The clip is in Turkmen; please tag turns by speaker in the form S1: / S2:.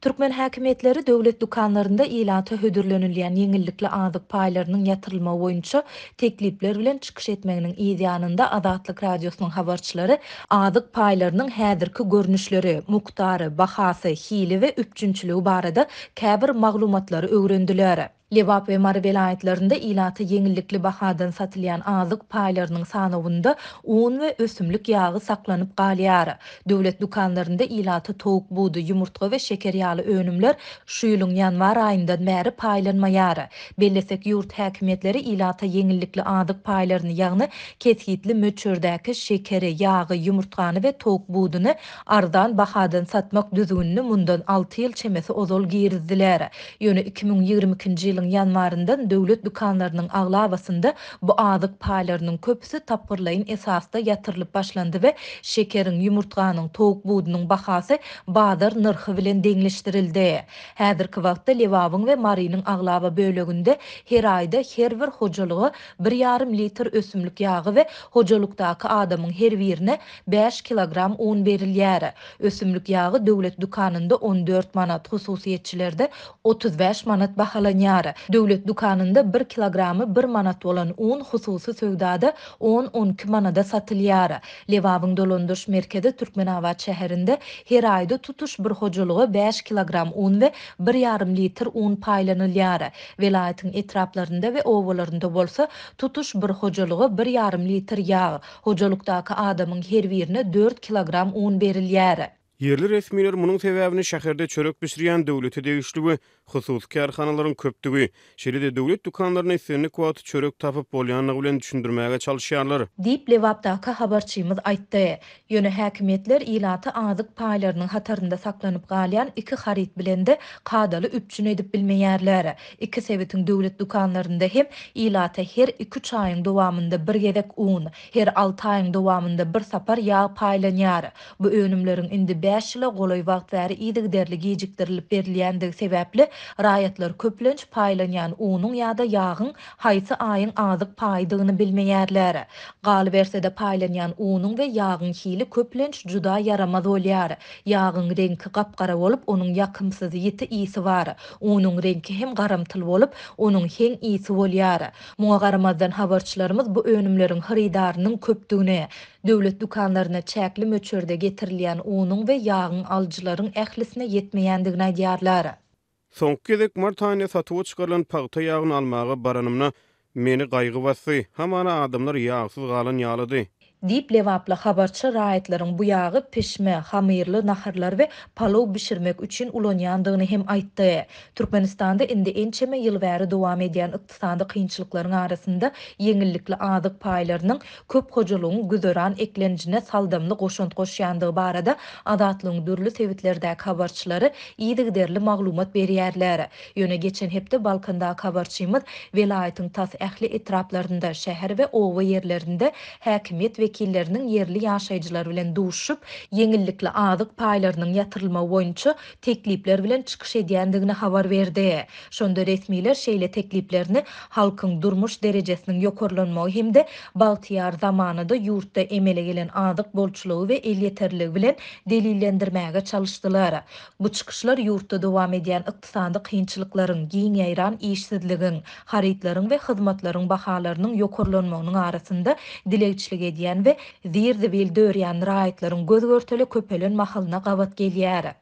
S1: Türkmen häkimiýetleri döwlet dükanlarynda ilata hödürlenilýän ýeňillikli azyk paýlarynyň ýatyrylmagy boýunça teklipler bilen çykyş etmeginiň yz ýanynda Azatlyk Radiosynyň habarçylary azyk paýlarynyň häzirki görnüşleri, mukdary, bahasy, hili we üpjünçiligi barada käbir maglumatlary öwrendiler. Lebap we Mary welaýatlarynda ilata ýeňillikli bahadan satylýan azyk paýlarynyň sanawynda un we ösümlik ýagy saklanyp galýar. Döwlet dükanlarynda ilata towuk budy, ýumurtga we şeker ýaly önümler şu ýylyň ýanwar aýyndan bäri paýlanmaýar. Bellesek, ýurt häkimiýetleri ilata ýeňillikli azyk paýlaryny, ýagny kesgitli möçberdäki şekeri, ýagy, ýumurtgany we towuk buduny arzan bahadan satmak düzgünini mundan alty ýyl çemesi ozal girizdiler. Ýöne 2022-nji ýylyň ýanwaryndan döwlet dükanlarynyň aglabasynda bu azyk paýlarynyň köpüsi tapgyrlaýyn esasda ýatyrylyp başlandy we şekeriň, ýumurtganyň, towuk budunyň bahasy bazar nyrhy bilen deňleşdirildi. Häzirki wagtda Lebabyň we Marynyň aglaba böleginde her aýda her bir hojalyga bir ýarym litr ösümlik ýagy we hojalykdaky adamyň her birine bäş kilogram un berilýär. Ösümlik ýagy döwlet dükanynda 14 manat, hususyýetçilerde 35 manat bahalanýar. Döwlet dükanynda bir kilogramy bir manat bolan un hususy söwdada on-on iki manada satylýar. Lebabyň dolandyryş merkezi Türkmenabat şäherinde her aýda tutuş bir hojalyga bäş kilogram un we bir ýarym litr un paýlanylýar. Welaýatyň etraplarynda we obalarynda bolsa tutuş bir hojalyga bir ýarym litr ýag, Hojalykdaky adamyň her birine dört kilogram un berilýär.
S2: Ýerli resmiler munuň sebäbini şäherde çörek bişirýän döwlete degişli we hususy kärhanalaryň köpdügi, şeýle-de döwlet dükanlarynda islendik wagt çörek tapyp bolýandygy bilen düşündirmäge çalyşýarlar.
S1: Diýip, Lebapdaky habarçymyz aýtdy. Ýöne häkimiýetler ilaty azyk paýlarynyň hatarynda saklanyp galýan iki haryt bilen-de kadaly üpjün edip bilmeýärler. Iki sebitiň döwlet dükanlarynda hem ilata her iki-üç aýyň dowamynda bir gezek un, her alty aýyň dowamynda bir sapar ýag paýlanýar. Bu önümleriň indi bäş ýyla golaý wagt bäri yzygiderli gijikdirilip berilýändigi sebäpli, raýatlar köplenç paýlanýan unuň ýa-da ýagyň haýsy aýyň azyk paýydygyny bilmeýärler. Galyberse-de paýlanýan unuň we ýagyň hili köplenç juda ýaramaz bolýar. Ýagyň reňki gap-gara bolup, onuň ýakymsyz, ýiti ysy bar. Unuň reňki hem garamtyl bolup, onuň heň ysy bolýar. Muňa garamazdan habarçylarymyz bu önümleriň hyrydarynyň köpdügini, döwlet dükanlaryna çäkli möçberde getirilýän unuň we ýagyň alyjylaryň ählisine ýetmeýändigini aýdýarlar.
S2: Soňky gezek mart aýynda satuwa çykarylan pagta ýagyny almaga baranymda, meni gaýgy basdy. Hamana adamlar ýagsyz galan ýalydy.
S1: Diýip, lebaply habarçy raýatlaryň bu ýagy pişme, hamyrly naharlar we palaw bişirmek üçin ulanýandygyny hem aýtdy. Türkmenistanda indi ençeme ýyl bäri dowam edýän ykdysady kynçylyklaryň arasynda ýeňillikli azyk paýlarynyň köp hojalygyň güzeran eklenjine saldamly goşant goşýandygy barada Azatlygyň dürli sebitlerdäki habarçylary yzygiderli maglumat berýärler. Ýöne geçen hepde Balkandaky habarçymyz welaýatyň tas ähli etraplarynda, şäher we oba ýerlerinde häkimiýet wekilleriniň ýerli ýaşaýjylar bilen duşuşyp, ýeňillikli azyk paýlarynyň ýatyrylmagy boýunça teklipler bilen çykyş edýändigini habar berdi. Şonda resmiler şeýle tekliplerini halkyň durmuş derejesiniň ýokarlanmagy hem-de bagtyýar zamanada ýurtda emele gelen azyk bolçulygy we elýeterligi bilen delillendirmäge çalyşdylar. Bu çykyşlar ýurtda dowam edýän ykdysady kynçylyklaryň, giň ýaýran işsizligiň, harytlaryň we hyzmatlaryň bahalarynyň ýokarlanmagynyň arasynda dilegçilik edýän we zir-zibil dörýän raýatlaryň göz-görtele köpelen mahalyna gabat gelýär.